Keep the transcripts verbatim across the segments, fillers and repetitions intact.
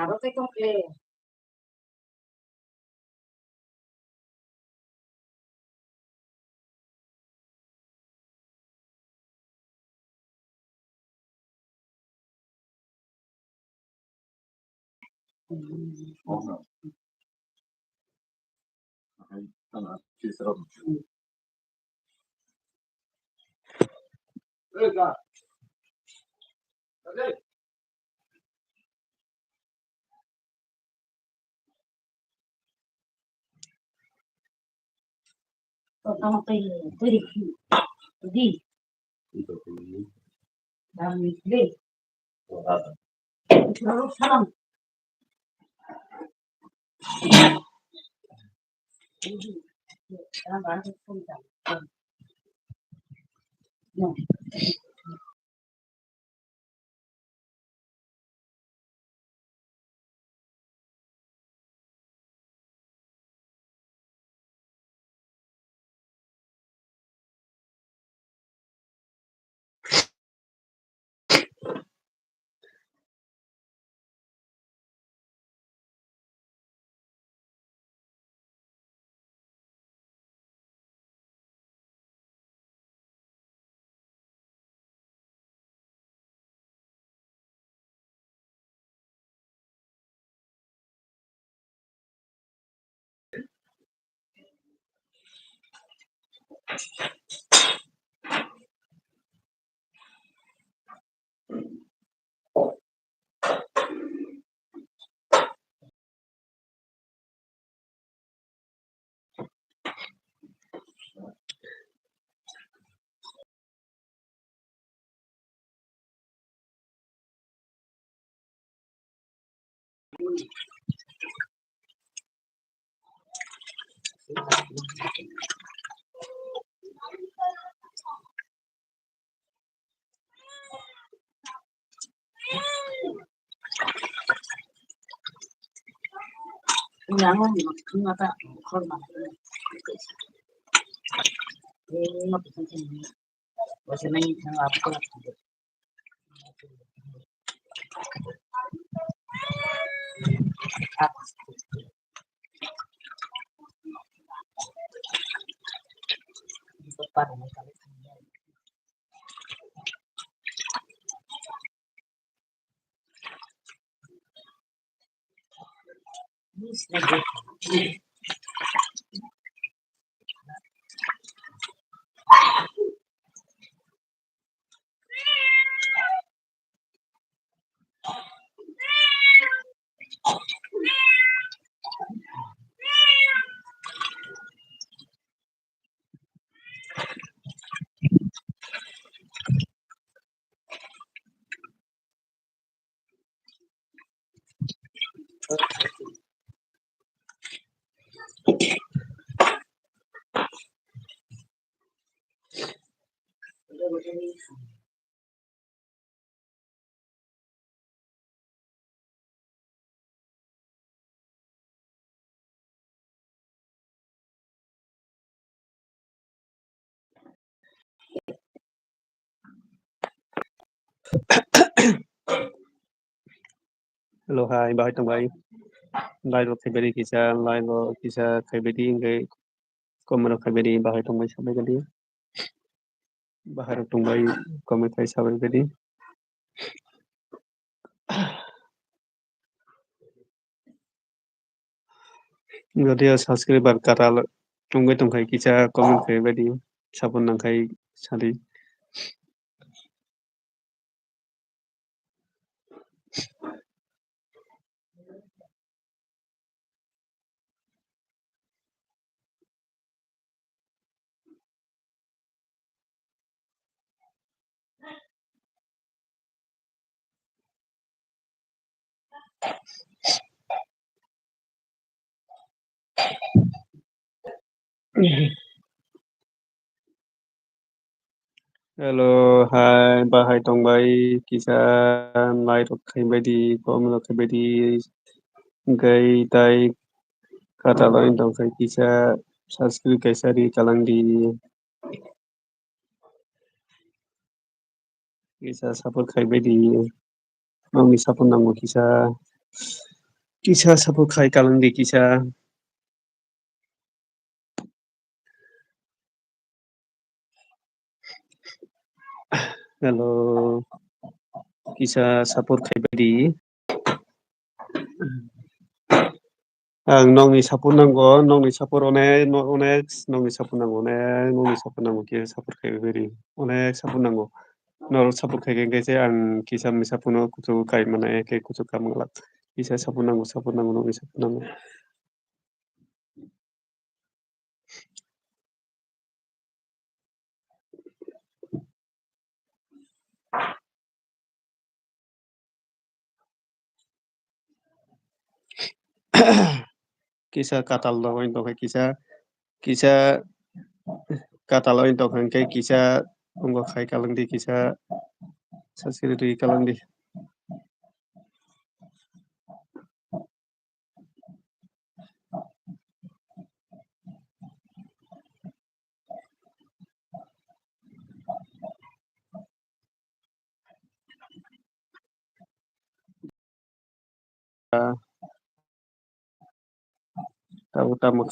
Aro tei tong khe. Hello, hai, bahai tong bai. Live o khaibari kisa, live o kisa khaibari, hingke comment o khaibari, bahai tong bai sabai gadi. Bahai rok tong bai comment khai sabai gadi. Jodi o subscriber katal wngwi tongkha kisa comment khai baidi, support nangkhai sadi. Hello, hai, bahai tong bai, kisa like rok khai baidi, comment rok khai baidi, hingke tai katal wng tong kha kisa subscribe kaisa ri kalang di. Kisa support khai bai di. Nokni support nango kisa. Kisa support khai kalang di kisa. Hello. Kisa support khai bai di. Ang nokni support nango, nokni support onek, no-, onek, nokni support nango, onek, nokni support nango, kisa support khai bai di. Onek support nango. Norok support khai khe, khe se ang kisa misa phano kuchuk kai mano, eke kuchuk kam glak. Kisa support nango, support nango, nokni support nango. Kisa katal dogoi tongkha, kisa, kisa katal oi tongkha, hwnkhe kisa wngkha khai kalang di, kisa sasiri ri kalang di. Tamo tamo.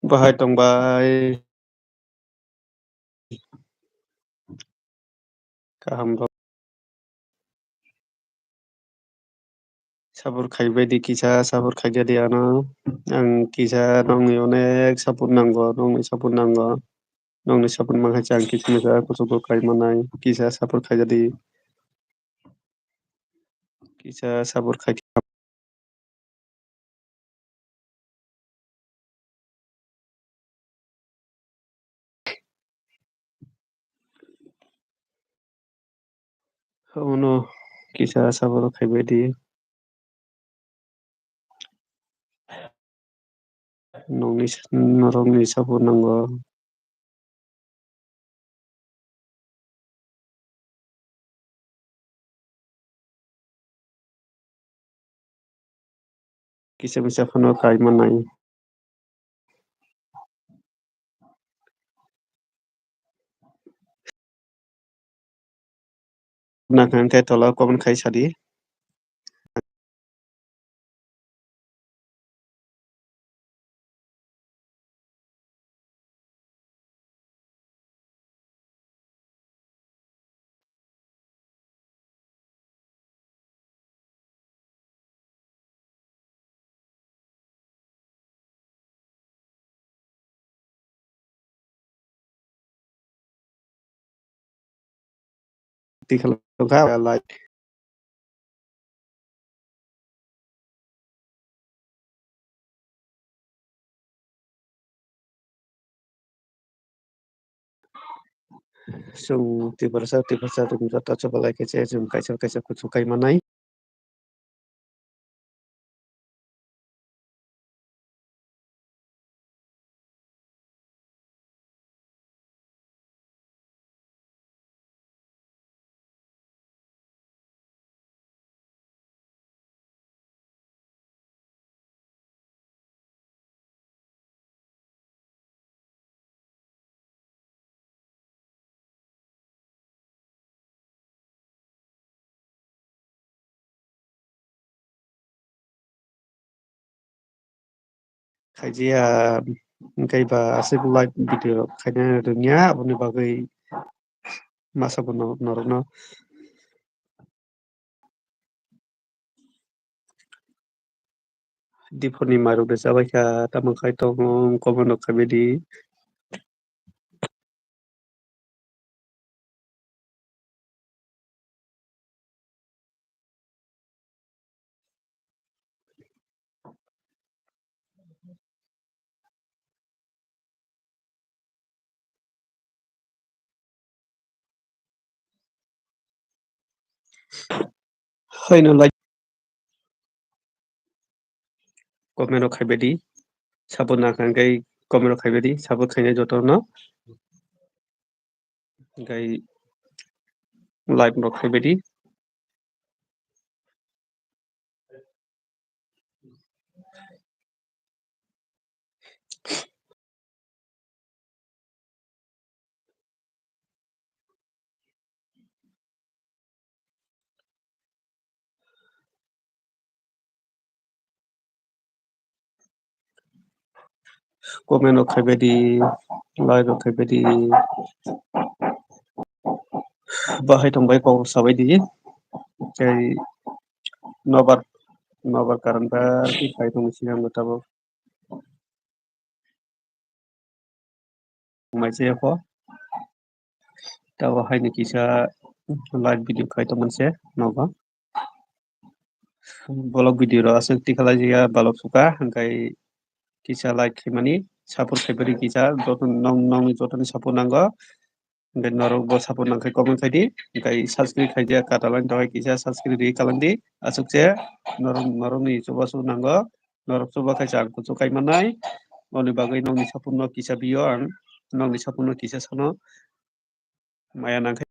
Bahai tong bai. Kaham rok. Sabur khai bai di kisa, sabur khai jadi ano. Ang kisa nokni onek sabur nango, nokni sabur nango. Nokni sabur mankha ang kisa misa kuchugo kai manai. Kisa sabur khai jadi. Kisa sabur khai. Omo no kisa sabur khai bai di. Nokni, norokni sabur nango. Kisa misa phano kai manai. Nakha hwnkhe tola comment khai sadi. Tikhala kha like. Chwng Tiprasa, Tiprasa chwng joto chwbalai khe se chwng kaisa kaisa kuchuk kai manai. Khaijia, hwnkhe ba aswk live video rok khaina rwngya, aboni bagwi masa bono norokno. Diphorni mairok de chabaikha, tamo khai tongo, comment rok khaibidi. Haino like comment rok khaibai di, support nang kha hwnkhe comment rok khaibai di, support khainai jotono. Hwnkhe like rok khaibai di. Comment rok khaibai di, like rok khaibai di. Bahai tongbai kok sabai di. Tei nobar, nobar karan bar ki khai tong sini ang tabuk. Mai se ko. Tabo haini kisa live video khai tongmani se nogo. Vlog video rok aswk tikhalai ya balok suka, hwnkhe kisa like khaimani, support khaibari kisa, joto nong, nongni jotoni support nango. Hwnkhe norok bo support nangkhe comment khaidi, hwnkhe subscribe khaidi, katalani tongkhe kisa subscribe ri kalang di, aswk se norok, norokni chubachu nango, norok chuba khaisa ang kuchuk kai mannai, oni bagwi nongni support no kisa bio ang, nongni support no kisa sano. Maya nangkhe.